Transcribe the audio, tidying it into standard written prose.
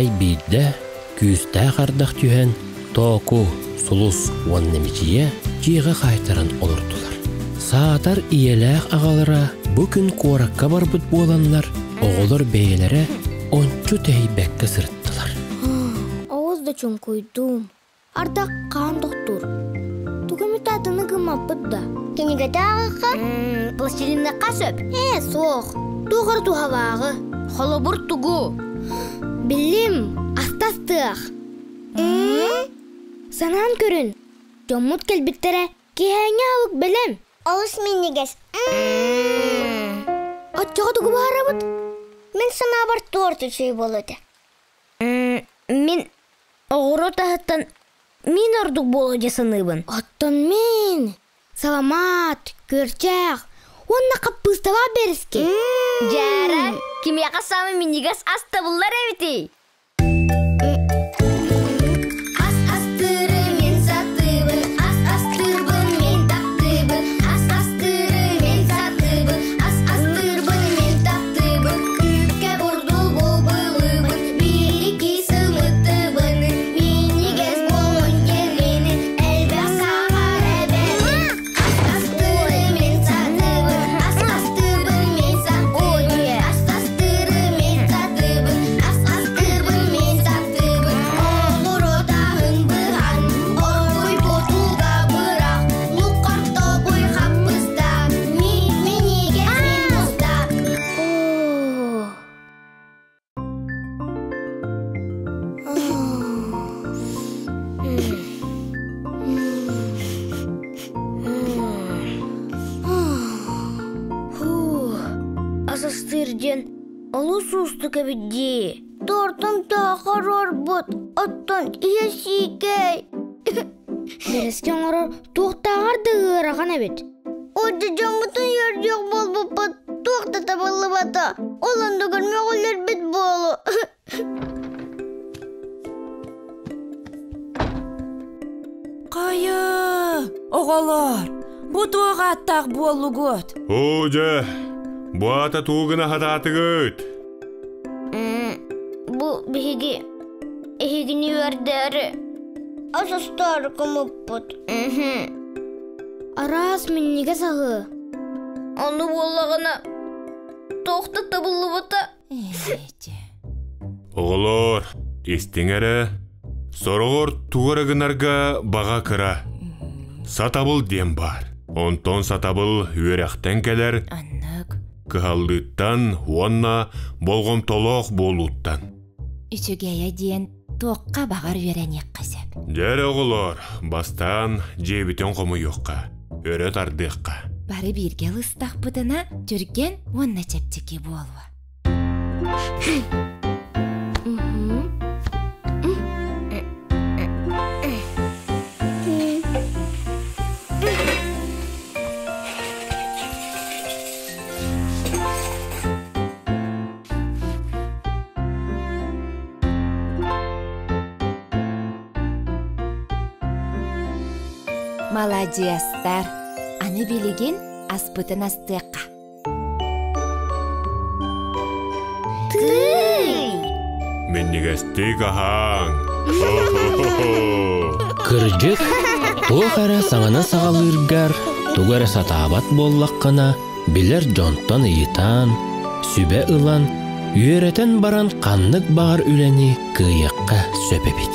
Арай биирдэ күүстээх ардах түһэн, Тооку, Сулус уонна Мичийэ дьиэҕэ хаайтаран олордулар. Саатар ийэлээх аҕалара бу күн куоракка барбыт буоланнар, оҕолор бэйэлэрэ ончу тэһийбэккэ сырыттылар. Оҕус да чуҥкуйдуум. Ардах хаан тохтуур. Тугу эмит атыны гыммаппыт да. Кинигэтэ ааҕыахха? Пластилинныахха сөп. Ээ, суох. Туох эрэ туһалааҕы. Холобур тугу? Билим, астастыах. Санаан көрүн, дьоммут кэлбиттэрэ киэһээҥҥи аһылык бэлэм. Олус минньигэс. Оччоҕо тугу баҕарабыт? Мин санаабар торт үчүгэй буолуо этэ. Мин оҕуруот аһыттан мин ордук буолуо дии саныыбын. Оттон мин саламаат, күөрчээх уонна хаппыысталаах бэрэски. Дьаара, кимиэхэ саамай минньигэс ас табыллар эбитий? Ас астыыры мин сатыыбын, ас астыырбын мин таптыыбын, ас астыыры мин сатыыбын, ас астыырбын мин таптыыбын, Күүккэ бурдугу былыбын, биирики сымыттыбын, минньигэс буолун диэммин, элбэх саахар эбэбин. Ас астыыры мин сатыыбын, ас астыырбын мин сатыыбын, ас астыыры мин сатыыбын, ас астыырбын мин сатыыбын. Оҕуруотаһын быһан, оргуйбутуга бырах, лук хортопуй хаппыста, мин минньигэс мин буста. Асастыыр диэн олус уустук эбит дии. Тортун таахар орбут, оттон ийэ сиикэй. Бэрэски оҥорор туохтааҕар да ыарахан эбит. Отда дьоммутун үөрдүөх буолбуппут туох да табыллыбата. Ол оннугар мөҕүллэрбит буолу. Хайа, оҕолор, бу туох ааттаах буоллугут? Оо дьэ, бу аата тугу гына хатаатыгыт? Бу биһиги эһигини үөрдээри Асастаары кымыппыт. Араас минньигэс аһыы. Ону буоллаҕына туох да табыллыбата. Оҕолоор, истиҥ эрэ, сороҕор тугу эрэ гынарга баҕа кыра. Сатабыл диэн баар. Онтон сатабыл үөрэхтэн кэлэр, Аннык. кыһаллыыттан уонна болҕомтолоох буолууттан. Үчүгэйэ диэн туохха баҕар үөрэниэххэ сөп. Дьэ эрэ оҕолоор, бастаан дьиэбитин хомуйуохха, өрө тардыахха. Бары бииргэ ылыстахпытына түргэн уонна чэпчэки буолуо. Маладьыастар! Аны билигин аспытын астыахха. Тыый! Минньигэстик аһааҥ! Кырдьык, туох эрэ саҥаны саҕалыыргар, тугу эрэ сатаабат буоллаххына, билэр дьонтон ыйытан, сүбэ ылан, үөрэтэн баран ханнык баҕар үлэни кыайыахха сөп эбит.